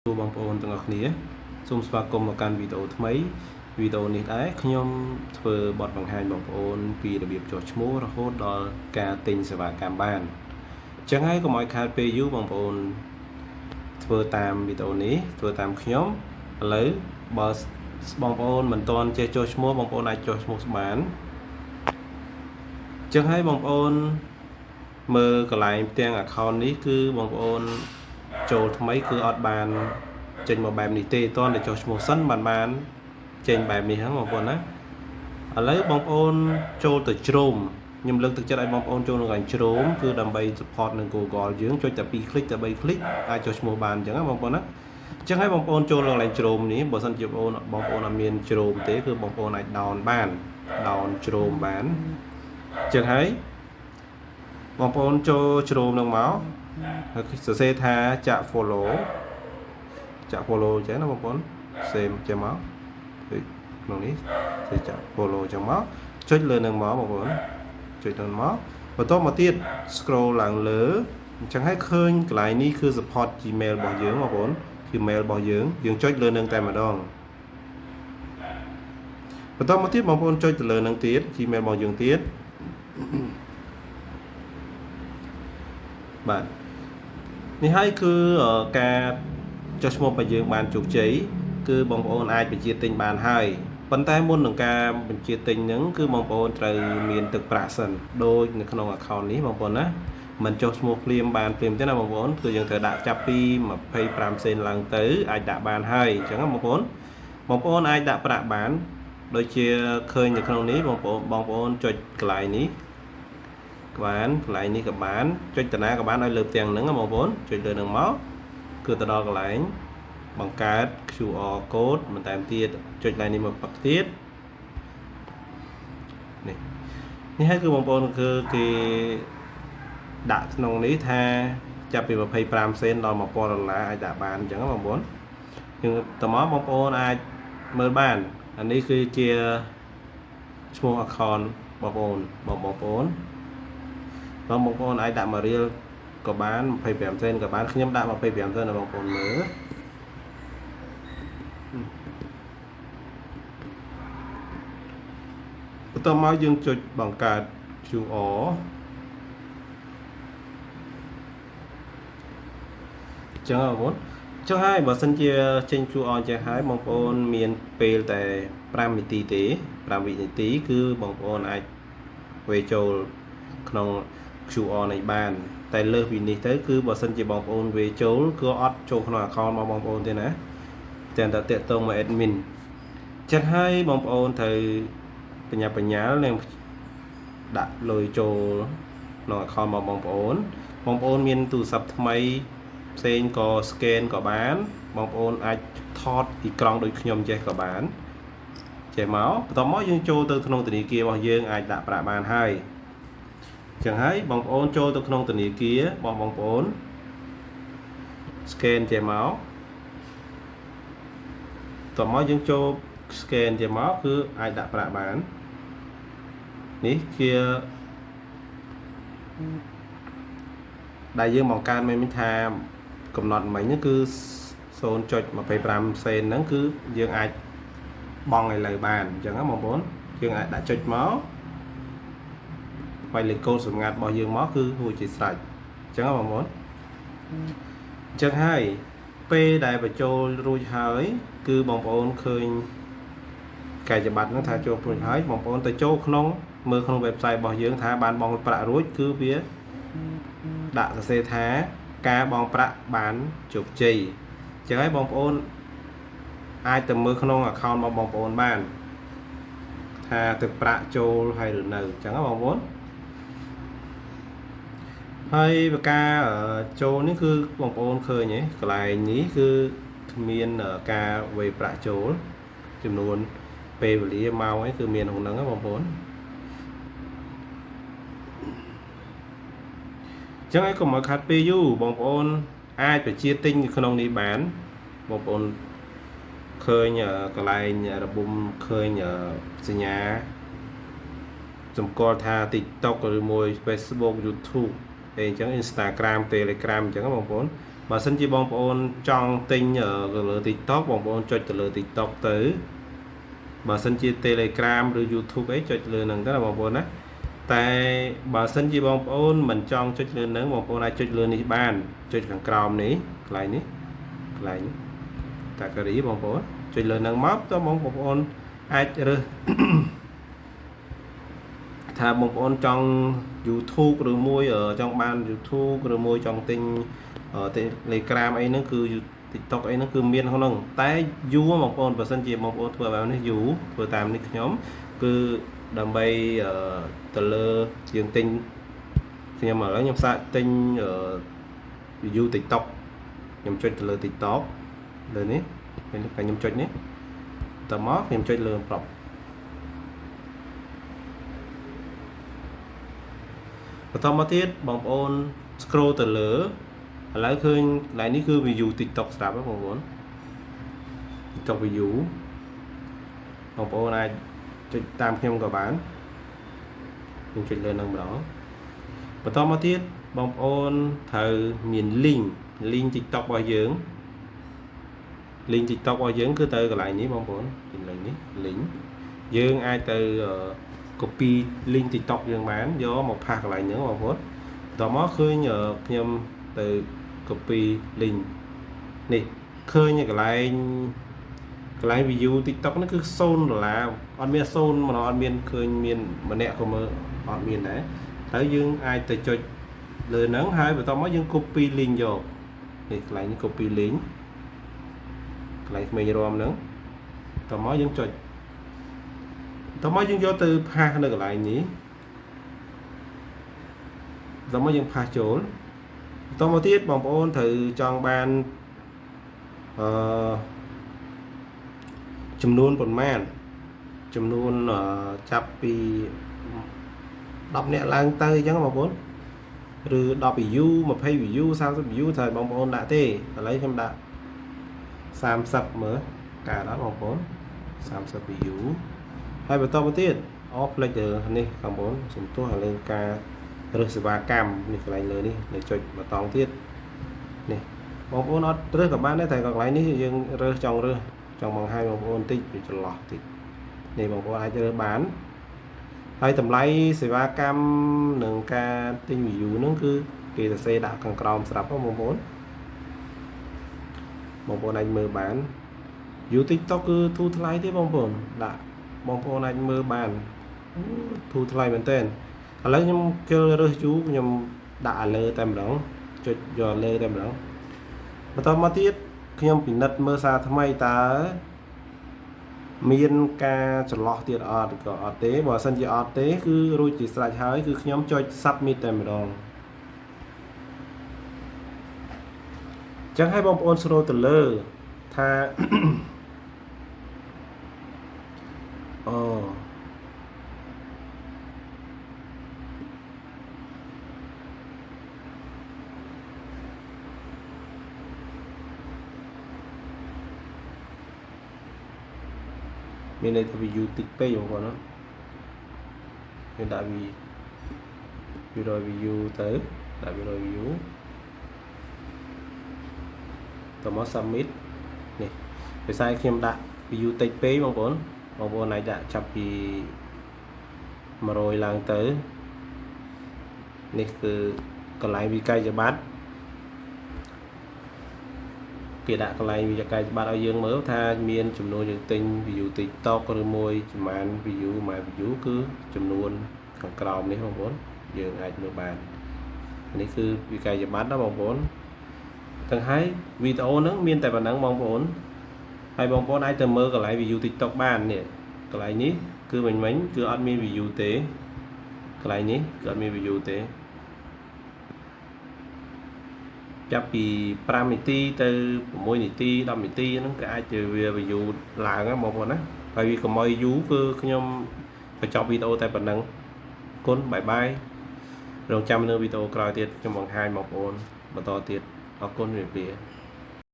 សួរបងប្អូនទាំងអស់គ្នាសូមស្វាគមន៍មកកាន់វីដេអូថ្មីវីដេអូនេះដែរខ្ញុំធ្វើបទបង្ហាញបងប្អូនពីរបៀបចុះឈ្មោះរហូតដល់ការទិញសេវាកម្មបានអញ្ចឹងហើយកុំឲ្យខាតពេលយូរបងប្អូនធ្វើតាមវីដេអូនេះធ្វើតាមខ្ញុំឥឡូវបើបងប្អូនមិនទាន់ចេះចុះឈ្មោះបងប្អូនអាចចុះឈ្មោះបានអញ្ចឹងហើយបងប្អូនមើលកន្លែងផ្ទាំង account នេះគឺបងប្អូនចូលថ្មីគឺអត់បានចេញមកបែបនេះទេតោះតែចុះឈ្មោះសិនបានបានចេញបែបនេះហ្នឹងបងប្អូនណាឥឡូវបងប្អូនចូលទៅ Chrome ខ្ញុំលើកទឹកចិត្តឲ្យបងប្អូនចូលនៅកន្លែង Chrome គឺដើម្បី support នឹង Google យើងចុចតែ2 click តែ3 click អាចចុះឈ្មោះបានអញ្ចឹងណាបងប្អូនណាអញ្ចឹងហើយបងប្អូនចូលនៅកន្លែង Chrome នេះបើសិនជាបងប្អូនបងប្អូនអត់មាន Chrome ទេគឺបងប្អូនអាច down បាន down Chrome បានអញ្ចឹងហើយបងប្អូនចូល Chrome នឹងមកហើយសរសេរថាចាក់ follow ចាក់ follow អញ្ចឹងណាបងប្អូនសេមចេះមកដូចក្នុងនេះសេចាក់ follow អញ្ចឹងមកចុចលើនឹងមកបងប្អូនចុចនឹងមកបន្ទាប់មកទៀត scroll ឡើងលើអញ្ចឹងហើយឃើញកន្លែងនេះគឺ support Gmail របស់យើងបងប្អូន Gmail របស់យើងយើងចុចលើនឹងតែម្ដងបន្តមកទៀតបងប្អូនចុចទៅលើនឹងទៀត Gmail របស់យើងទៀតបាទនេះហើយគឺការចុះឈ្មោះរបស់យើងបានជោគជ័យគឺបងប្អូនអាចបញ្ជាទិញបានហើយប៉ុន្តែមុននឹងការបញ្ជាទិញហ្នឹងគឺបងប្អូនត្រូវមានទឹកប្រាក់សិនដូចនៅក្នុង account នេះបងប្អូនណាមិនចុះឈ្មោះភ្លាមបានភ្លាមទេណាបងប្អូនគឺយើងត្រូវដាក់ចាប់ពី25សេនឡើងទៅអាចដាក់បានហើយអញ្ចឹងណាបងប្អូនបងប្អូនអាចដាក់ប្រាក់បានដូចជាឃើញនៅក្នុងនេះបងប្អូនបងប្អូនចុចកន្លែងនេះក៏បានកន្លែងនេះក៏បានចុចតាណាក៏បានឲ្យលើផ្ទាំងហ្នឹងណាបងប្អូនចុចលើហ្នឹងមកគឺទៅដល់កន្លែងបង្កើត QR code បន្ថែមទៀតចុចកន្លែងនេះមកប៉ាក់ទៀតនេះនេះហើយគឺបងប្អូនគឺគេដាក់ក្នុងនេះថាចាប់ពី25សេនដល់1000ដុល្លារអាចដាក់បានអញ្ចឹងណាបងប្អូនយើងតមកបងប្អូនអាចមើលបានអានេះគឺជាឈ្មោះ account បងប្អូនបងបងប្អូនបងបងប្អូនអាចដាក់1រៀលក៏បាន25សេនក៏បានខ្ញុំដាក់25សេនឲ្យបងប្អូនមើលបន្ទាប់មកយើងចុចបង្កើត QR ចឹងបងប្អូនចឹងហើយបើសិនជាចេញ QR ចឹងហើយបងប្អូនមានពេលតែ5នាទីទេ5វិនាទីគឺបងប្អូនអាចវេចូលក្នុង QR នេះបាន តែលើសពីនេះទៅគឺបើសិនជាបងប្អូនវេចូលគឺអត់ចូលក្នុង account របស់បងប្អូនទេណាតែតែតាក់ទងមក admin ចឹងហើយបងប្អូនត្រូវបញ្ញាបញ្ញាលនឹងដាក់លុយចូលក្នុង account របស់បងប្អូនបងប្អូនមានទូរស័ព្ទថ្មីផ្សេងក៏ scan ក៏បានបងប្អូនអាចថតអេក្រង់ដូចខ្ញុំចេះក៏បានចេះមកបន្ទាប់មកយើងចូលទៅក្នុងធនាគាររបស់យើងអាចដាក់ប្រាក់បានហើយចឹងហើយបងប្អូនចូលទៅក្នុងធនាគាររបស់បងប្អូន scan ចេះមកបន្ទាប់មកយើងចូល scan ចេះមកគឺអាចដាក់ប្រាក់បាននេះជាដែលយើងបង្កើតមិនថាកំណត់មិញហ្នឹងគឺ0.25សេនហ្នឹងគឺយើងអាចបង់ឲ្យលើបានអញ្ចឹងណាបងប្អូនយើងអាចដាក់ចុចមកវាយលេខកូដសម្ងាត់របស់យើងមកគឺរួចជាស្រេចអញ្ចឹងណាបងប្អូនអញ្ចឹងហើយពេលដែលបញ្ចូលរួចហើយគឺបងប្អូនឃើញកែច្បាត់ហ្នឹងថាចូលរួចហើយបងប្អូនទៅចូលក្នុងមើលក្នុង website របស់យើងថាបានបង់ប្រាក់រួចគឺវាដាក់សរសេរថាការបង់ប្រាក់បានជោគជ័យអញ្ចឹងហើយបងប្អូនអាចទៅមើលក្នុង account របស់បងប្អូនបានថាទឹកប្រាក់ចូលហើយឬនៅអញ្ចឹងណាបងប្អូនហើយបកាចូលនេះគឺបងប្អូនឃើញទេកន្លែងនេះគឺគ្មានការវេប្រាក់ចូលចំនួនពេលវេលាម៉ោងអីគឺមានក្នុងហ្នឹងណាបងប្អូនចឹងហើយកុំឲ្យខាត់ពេលយូរបងប្អូនអាចបញ្ជាទិញក្នុងនេះបានបងប្អូនឃើញកន្លែងរបុំឃើញសញ្ញាសម្គាល់ថា TikTok ឬមួយ Facebook YouTube អីអញ្ចឹង Instagram Telegram អញ្ចឹងបងប្អូន បើសិនជាបងប្អូនចង់ទិញទៅលើ TikTok បងប្អូនចុចទៅលើ TikTok ទៅបើសិនជា Telegram ឬ YouTube អីចុចលើហ្នឹងទៅណាបងប្អូនណាតែបើសិនជាបងប្អូនមិនចង់ចុចលើហ្នឹងបងប្អូនអាចចុចលើនេះបានចុចខាងក្រោមនេះកន្លែងនេះកន្លែងនេះតាការីបងប្អូនចុចលើហ្នឹងមកតើបងប្អូនអាចរើស ថាបងប្អូនចង់ YouTube ឬមួយចង់បាន YouTube ឬមួយចង់ទិញ Telegram អីហ្នឹងគឺ TikTok អីហ្នឹងគឺមានក្នុងហ្នឹងតែយូរបងប្អូនបើសិនជាបងប្អូនធ្វើបែបនេះយូរធ្វើតាមនេះខ្ញុំគឺដើម្បីទៅលើយើងទិញខ្ញុំឥឡូវខ្ញុំសាកទិញ view TikTok ខ្ញុំចុចទៅលើ TikTok លើនេះខ្ញុំចុចនេះតមកខ្ញុំចុចលើប្របបន្តមកទៀតបងប្អូន scroll ទៅលើឥឡូវឃើញកន្លែងនេះគឺ view TikTok ស្រាប់បងប្អូន TikTok view បងប្អូនអាចចុចតាមខ្ញុំក៏បានខ្ញុំចុចលើនឹងម្ដងបន្តមកទៀតបងប្អូនត្រូវមាន link TikTok របស់យើង link TikTok របស់យើងគឺទៅកន្លែងនេះបងប្អូនកន្លែងនេះ link យើងអាចទៅ copy link TikTok យើងបានយកមក paste កន្លែងហ្នឹងបងប្អូនបន្ទាប់មកឃើញខ្ញុំទៅ copy link នេះឃើញកន្លែងកន្លែង view TikTok នេះគឺ0ដុល្លារអត់មាន0ម្ដងអត់មានឃើញមានម្នាក់ក៏មើលអត់មានដែរហើយយើងអាចទៅចុចលើហ្នឹងហើយបន្ទាប់មកយើង copy link យកនេះកន្លែងនេះ copy link កន្លែងក្មេងរំហ្នឹងតមកយើងចុចតមកយើងយកទៅ paste នៅកន្លែងនេះតមកយើង paste ចូលបន្តមកទៀតបងប្អូនត្រូវចង់បានអឺចំនួនប៉ុន្មានចំនួនចាប់ពី10នាក់ឡើងទៅអញ្ចឹងបងប្អូនឬ10 view 20 view 30 view ត្រូវបងប្អូនដាក់ទេឥឡូវខ្ញុំដាក់30មើលកើតអត់បងប្អូន30 view ហើយបន្តមកទៀតអូផ្លេចទៅនេះបងប្អូនសំទោសឥឡូវការរើសសេវាកម្មនេះកន្លែងលើនេះនៅចុចបន្តទៀតនេះបងប្អូនអត់រើសក៏បានដែរតែកន្លែងនេះយើងរើសចង់រើសចង់បង្ហាញបងប្អូនតិចវាចន្លោះតិចនេះបងប្អូនអាចរើសបានហើយតម្លៃសេវាកម្មនិងការទិញ view ហ្នឹងគឺគេសរសេរដាក់ខាងក្រោមស្រាប់បងប្អូនបងប្អូនអាចមើលបាន view TikTok គឺធូរថ្លៃទេបងប្អូនដាក់បងប្អូនអាចមើលបានធូរថ្លៃមែនទែនឥឡូវខ្ញុំជិលរើសយូរខ្ញុំដាក់ឲ្យលើតែម្ដងចុចយកលើតែម្ដងបន្តមកទៀតខ្ញុំពិនិត្យមើលសារថ្មីតើមានការចន្លោះទៀតអត់ក៏អត់ទេបើសិនជាអត់ទេគឺរួចជាស្រេចហើយគឺខ្ញុំចុច submit តែម្ដងចឹងឲ្យបងប្អូនស្រូទៅលើថាអូមានន័យថា view តិចពេកបងប្អូនណាមានដាក់ view 200 view ទៅដាក់200 view តមក submit នេះភាសាខ្ញុំដាក់ view តិចពេកបងប្អូនបងប្អូនអាចដាក់ចាប់ពី100ឡើងទៅនេះគឺកន្លែងវិក័យប័ត្រគេដាក់កន្លែងវិក័យប័ត្រឲ្យយើងមើលថាមានចំនួនយើងទិញ view TikTok ឬមួយប្រហែល view មួយ view គឺចំនួនខាងក្រោមនេះបងប្អូនយើងអាចមើលបាននេះគឺវិក័យប័ត្រណាបងប្អូនទាំងហើយវីដេអូហ្នឹងមានតែប៉ុណ្ណឹងបងប្អូនហើយបងប្អូនអាចទៅមើលកន្លែង view TikTok បាននេះកន្លែងនេះគឺមិញមិញគឺអត់មាន view ទេកន្លែងនេះគឺអត់មាន view ទេចាប់ពី5នាទីទៅ6នាទី10នាទីហ្នឹងក៏អាចជាវា view ឡើងហ្នឹងបងប្អូនណាហើយវាកុំឲ្យយូរគឺខ្ញុំបញ្ចប់វីដេអូតែប៉ុណ្ណឹងគុណ bye bye រងចាំនៅវីដេអូក្រោយទៀតខ្ញុំបង្ហាញបងប្អូនបន្តទៀតអរគុណជំរាបលា។